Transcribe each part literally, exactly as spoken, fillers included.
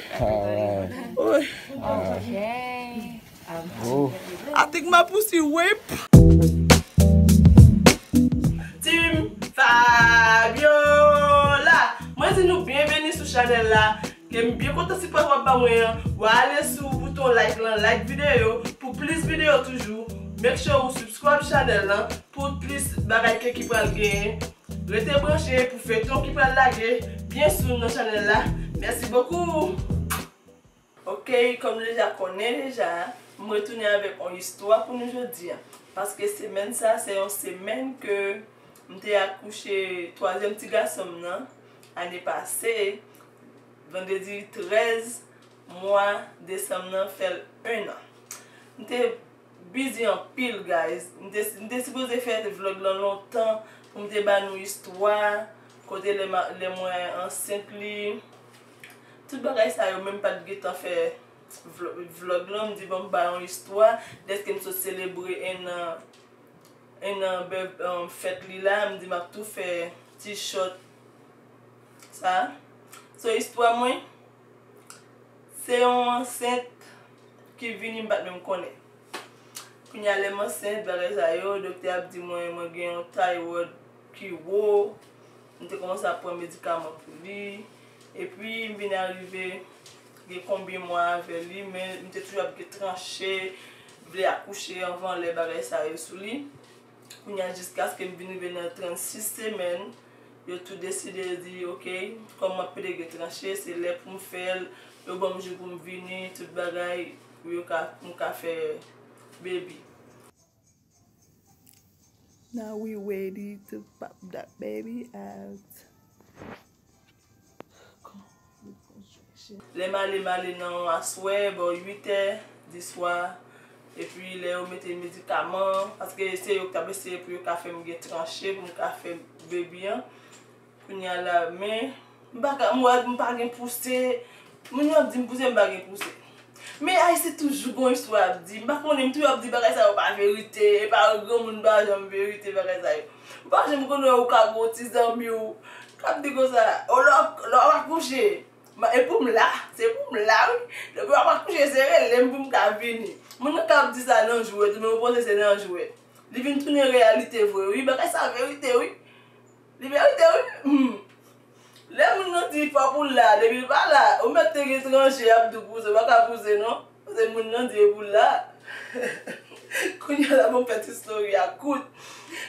Alright. Woy. Okay. Um, Oh. I think my pussy whip. Team Fabiola. Mwen di nou byenveni sou chanèl la. Ke m byen kontan sipò w ap ba mwen an. W a ale sou bouton like lan, like videyo pou plis videyo toujou. Make sure ou subscribe chanèl lan pou plis bagay ke ki pral genyen. Rete branche pou feyton ki pral lage byen soon nan chanèl la. Mèsi bokou. Ok, kòm nou deja konnen deja, m retounen avèk yon istwa pou nou jodi a. Paske semèn sa, se yon semèn ke m te akouche twazyèm ti gason m nan, ane pase, vandredi trèz mwa desanm nan, fè l en an. M te busy anpil, guys. M te, m te sipoze fè vlog lan lontan pou m te ba nou istwa, kote lè ma, lè mwen ansent li. Tout bagay sa yo, menm pa t gentan fè vlo-, vlog lan, m di, bon, m ba yon istwa, dèske m sot selebre en an, en an bè-, um, fèt li la, m di, m ap tou fè ti short sa. So, istwa mwen, se yon ansent ki vini, m pa t menm konnen. Kounye a, lè m ansent, bagay sa yo, doktè ap di mwen, mwen gen yon thyroid ki wo. M te kòmanse ap pran medikaman pou li. Epi, m vin arive gen konbyen mwa avè li, men m te toujou ap gen tranche, vle akouche anvan lè, bagay sa yo sou li. Kounye a, jiskaske m vin rive nan trannsis semèn, yo tou deside di, ok, kòm m ap pede gen tranche, se lè pou m fè l, yo ban m jou pou m vini, tout bagay, pou yo ka, pou m ka fè baby. Now we ready to pop that baby out. Lè m ale, m ale nan yon aswè, bò uit è di swa. Epi lè yo mete medikaman, paske se yo k t ap eseye pou yo ka fè m gen tranche, pou m ka fè baby an. Kounye a la, men, m pa ka, m wè, m pa gen pouse. Moun yo ap di m pouse, m pa gen pouse. Men Ayisyen toujou gon istwa ap di. M pa konnen, m toujou ap di bagay sa yo pa verite. E pa granmoun pa janm verite bagay sa yo. Ou pa janm konn wè ou ka gon ti zanmi w k ap di konsa, o, lè w ap, lè w ap akouche. Ma, e pou m la, se pou m la, wi. Depi w ap akouche, se rele m pou m ka vini. Moun nan ka ap di sa nan jwèt, men ou panse se nan jwèt. Li vin tounen reyalite vre, wi. Bagay sa verite, wi. Li verite, wi. Hmm. Lè moun nan di fò pou l la, depi l pa la, ou mèt te gen tranche, y ap di w pouse, ou pa ka pouse, non. Paske moun nan di e pou l la. Kounye a la, bon, fè ti story a kout.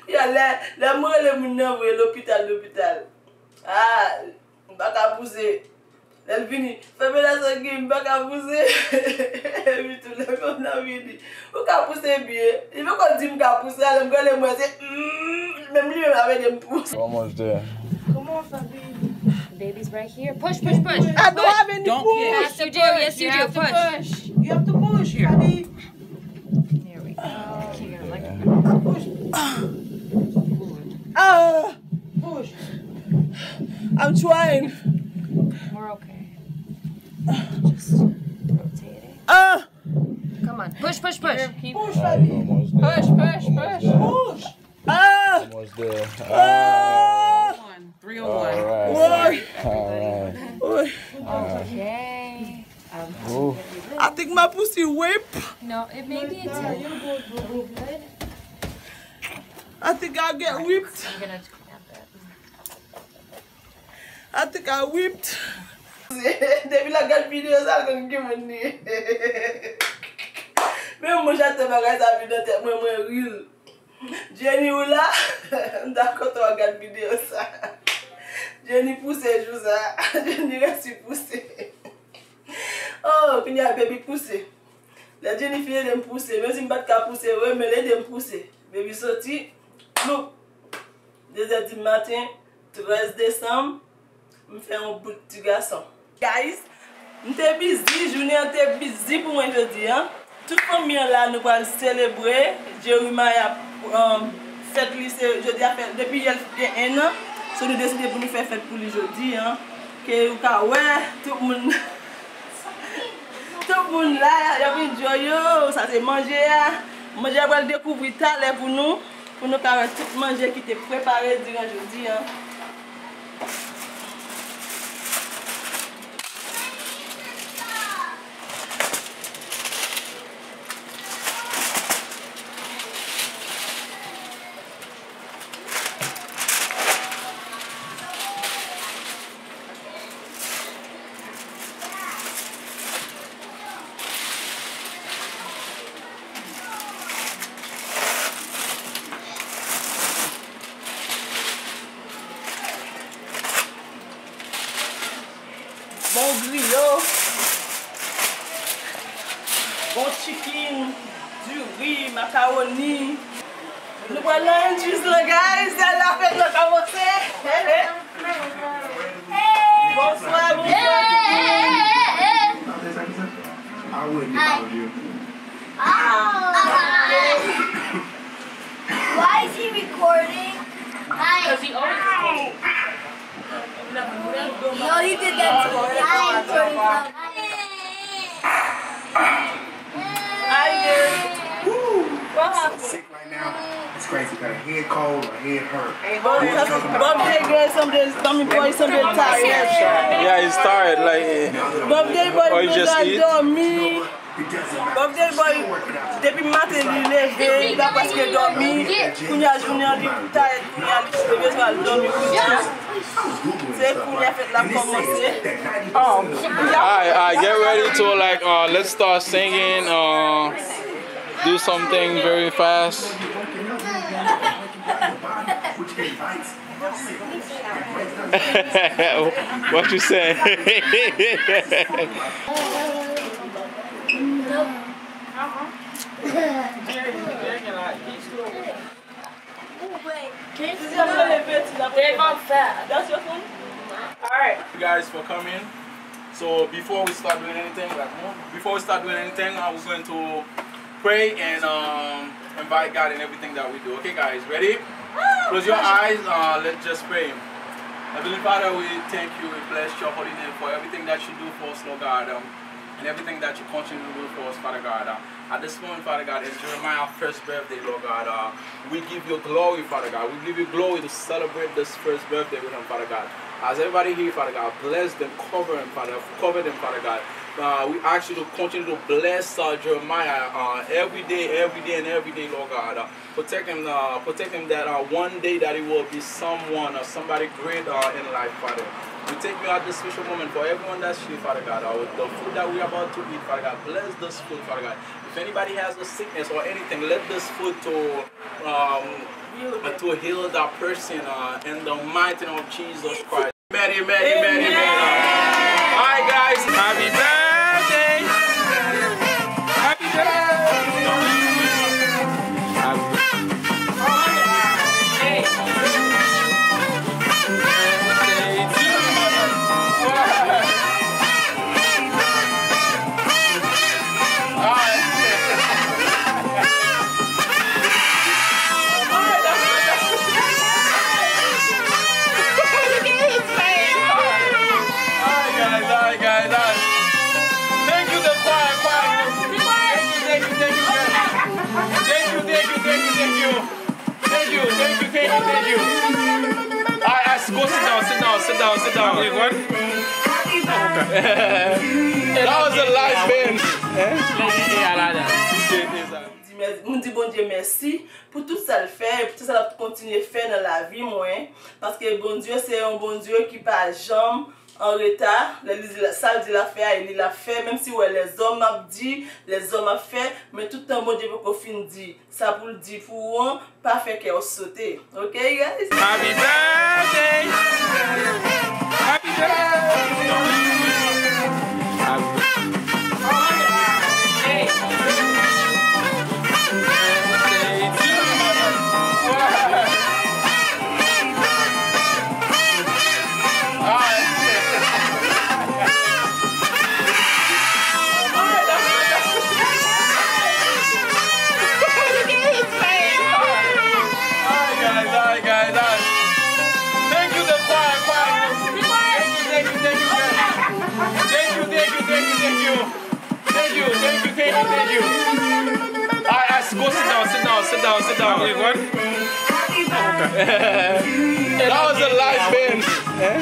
Kounye a, lè, lè m rele moun nan vre, lopital, lopital. Ah, m pa ka pouse. Lè l vini, fèmen la sangi, m pa ka pouse. Epi tou lè moun nan vini, ou ka pouse byen. Li poko di m ka pouse, alò m gade mwen se, mm, menm li menm ap ede m pouse. Almost there. Come on, Fabi. Baby's right here. Push, push, push. I don't have any push. Yes, you do. Yes, you do. Push. You have to push, Fabi. There we go. Push. Ah. Push. I'm trying. We're okay. Just rotate it. Ah. Come on. Push, push, push. Push, Fabi. Push, push, push. Push. Ah. Almost there. Ah. Three oh one. Alright. Alright. Okay. Um, Oh. I think my pussy whip. No, it may be a good. I think I get whipped. I'm gonna cramp it. I think I whipped. Depi l ap gad videyo sa, l konn ki moun li ye. Men mwen, chak tan bagay sa vin nan tèt mwen, mwen ri l. Jenny, ou la? M ta kontan w gad videyo sa. Jenny pouse jou sa. Jenny resi pouse. Oh, kounye a baby pouse. Lè Jenny fin ede m pouse, menm si m pa t ka pouse vre, men l ede m pouse. Baby soti, ploup. De zè di maten, trèz desanm, m fè yon bout ti gason. Guys, m te bizi, jounen an te bizi pou mwen jodi a. Tout fanmi an la, nou pral selebre Jeremiah, um, fèt li, se jodi a fèt, depi yè l gen en an. So nou deside pou nou fè fèt pou li jodi a. Ke ou ka wè, tout moun, tout moun la, y ap enjoy yo. Sa se manje a. Manje a pral dekouvri talè pou nou. Pou nou ka wè tout manje ki te prepare diran jodi a. Bon chicken, diri, makawoni. Nou pral nan entries lan, guys. Se la fèt lan kòmanse. Bonswa, bonswa. I wouldn't if I were you. Why is he recording? Because he always records. No, he did that to me. I am recording from. Hi, girl. Woo! What happened? Right now, it's crazy. Got a head cold or head hurt. Bob Day girl, some days, some boy, some days tired. Yeah, he's tired. Like, Bob Day boy, or he just eat. Dòmi. Bob Day boy, depi maten li leve, li pa prèske dòmi. Kounye a jounen an li tired, kounye a li leve, sa l dòmi. Se kounye a fèt la kòmanse. Oh. Alright, alright, get ready to, like, uh, let's start singing. Uh, do something very fast. What you say? That's your phone? Alright. You guys for coming. So before we start doing anything, like, before we start doing anything, uh, we're going to pray and, um, invite God in everything that we do. Okay, guys, ready? Close your eyes. Uh, let's just pray. Heavenly Father, we thank you. We bless your holy name for everything that you do for us, Lord God, um, and everything that you continue to do for us, Father God. Uh, at this moment, Father God, it's Jeremiah's first birthday, Lord God. Uh, we give you glory, Father God. We give you glory to celebrate this first birthday with him, Father God. As everybody here, Father God, bless them, cover them, Father, cover them, Father God. Uh, we ask you to continue to bless, uh, Jeremiah, uh, every day, every day, and every day, Lord God. Uh, protect him, uh, protect him that, uh, one day that he will be someone, uh, somebody great, uh, in life, Father. We thank you at this special moment for everyone that's here, Father God. Uh, with the food that we about to eat, Father God, bless this food, Father God. If anybody has a sickness or anything, let this food to, um, to heal that person, uh, in the mighty name of Jesus Christ. Amen, amen, amen, amen. Alright, guys. Happy birthday. Happy birthday. Happy birthday. Alright, guys, alright, guys, alright. Thank you, the choir, choir. Thank you, thank you, thank you, guys. Thank you, thank you, thank you, thank you. Thank you, thank you, thank you, thank you. Alright, alright, go sit down, sit down, sit down, sit down. That was a live band. Eh? Di mè-, m di Bondye mèsi pou tout sa l fè, e pou tout sa l ap kontinye fè nan lavi mwen. Paske Bondye se yon Bondye ki pa janm an reta. Lè li di la, sa l di l ap fè a, e li l ap fè. Menm si w wè lèzòm ap di, lèzòm ap fè, men tout tan Bondye poko fin di sa pou l di pou ou an, pa fè kè w sote. Ok, guys? Happy birthday! Happy birthday! Happy birthday! Alright, guys, alright, guys, alright. Thank you, the choir, choir. Thank you, thank you, thank you, guys. Thank you, thank you, thank you, thank you. Thank you, thank you, thank you, thank you. Alright, alright, go sit down, sit down, sit down, sit down. That was a live band. Eh?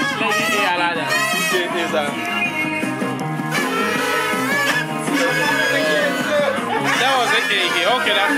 That was a, a, a, okay, that.